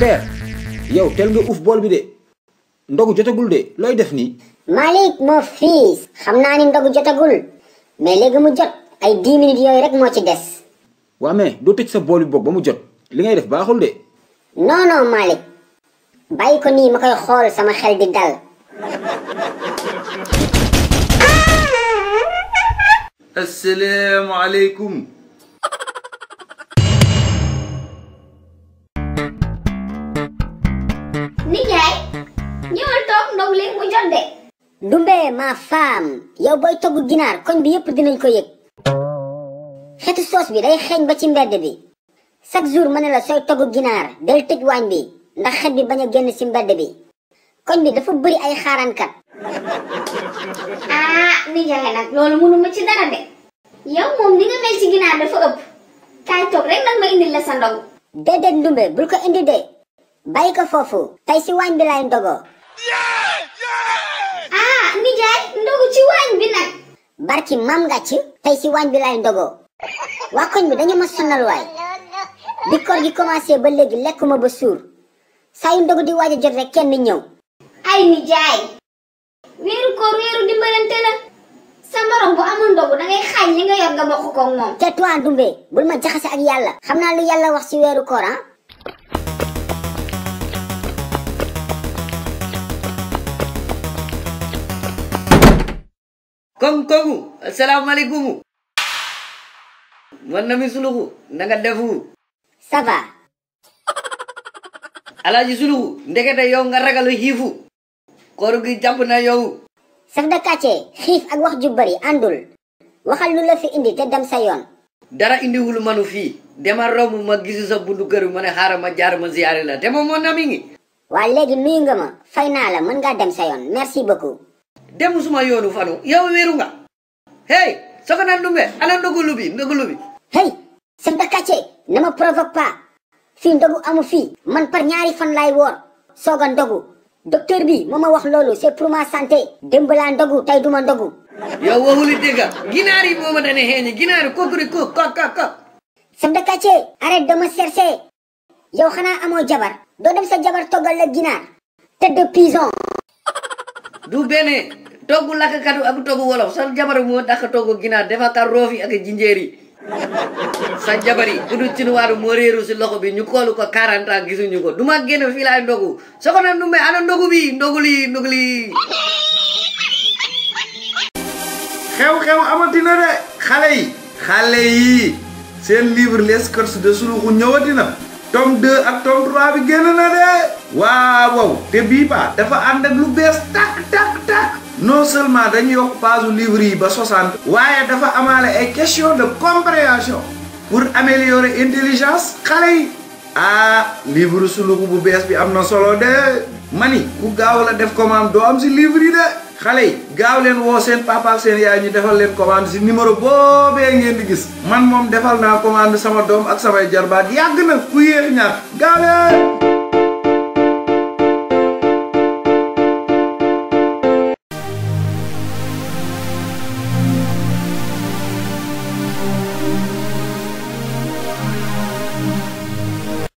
père yow tel nga uuf bool bi de ndogu jotagul de looy def nii. Malick mon fils xam naa ni ndogu jotagul mais léegi mu jot ay 10 minutes yooyu rek moo ci des. waa mais doo tëj sa bool bi boog ba mu jot li ngay def baaxul de. non non Malick bàyyi ko nii ma koy xool sama xel di dal. asalaamaaleykum. nijaay ñëwal toog ndogu léegi mu jot de. Dumbe ma femme yow booy togg ginaar koñ bi yëpp dinañ ko yëg. xetu soos bi day xeeñ ba ci mbedd bi chaque jour ma ne la sooy togg ginaar del tëj waañ bi ndax xet bi bañ a génn ci mbedd bi koñ bi dafa bëri ay xaaraankat. ah nijaay nag loolu mënu ma ci dara de. yow moom ni nga mel ci ginaar dafa ëpp. kaay toog rek nag ma indil la sa ndogu. déedéet Ndumbe bul ko indi de bàyyi ko foofu tey ci waañ bi laay ndogoo. ah nijaay ndogu ci waañ bi nag. barki mam ngàcc tey ci waañ bi laay ndogoo. waa koñ bi dañu ma sonal waay bi koor gi commencé ba léegi lekkuma ba suur saa yu ndogu di waaj a jot rek kenn ñëw. ay nijaay weeru koor weeru dimbalante la. sa morom bu amul ndogu dangay xaaj li nga yor nga bokk koog moom. te toi Ndumbe bul ma jaxase ak yàlla xam naa lu yàlla wax ci weeru koor ah. kongu asalaamaaleykum man na mi Souloukhou na nga defu ça va. alaaji Souloukhou ndekete yow nga ragalu xiifu koor gi jàpp na yow. chef de quartier xiif ak wax ju bari àndul waxal lu la fi indi te dem sa yoon. dara indiwul manu fii dema romb ma gisu sa bundu kër ma ne xaaral ma jaar ma ziyaare la te moom moo nami ngi. waa léegi nuyu nga ma fay naa la mën ngaa dem sa yoon merci beaucoup. dem suma yoonu fanu yow wéeru nga. hey Soxna Ndumbe ana ndogu lu bi. hey chef de quartier ne me provoque pas fii ndogu amu fii man par ñaari fan laay woor soog a ndogu docteur bi moo ma wax loolu c'est pour ma santé démb laa ndogu tey duma ndogu. yow waxuli dégg ginaar yi moo ma dane xeeñi ginaar kookuri ko chef de quartier arrête de me chercher yow xanaa amoo jabar doo dem sa jabar toggal la ginaar tête de pigeon. du benn togg lakkatu ak togg wolof sa jabar moo dàq togg ginaar dafa ka roofi ak jinjeeri sa jabar yi bu du cinuwaaru moo réeru si loxo bi ñu koolu ko 40 ans gisuñu ko duma génn fii laay ndogu Soxna Ndumbe ana ndogu bi ndogu lii xew-xew amatina de xale yi seen livre les courses de Souloukhou ñëwatina tome 2 ak tome 3 bi génn na de waaw te bii ba dafa ànd ak lu bees tak non seulement dañuy yokk page livre yi ba 60 waaye dafa amaale ay question de compréhension pour améliorer intelligence xale yi livre Souloukhou bu bees bi am na solo de mani ku gaaw la def commande doo am si livre yi de xale yi gaaw leen woo seen papa ak seen yaay ñu defal leen commande si numéro boobee ngeen di gis man moom defal naa commande sama doom ak samay jarbaat yàgg na ku yéex ñaar gaaw leen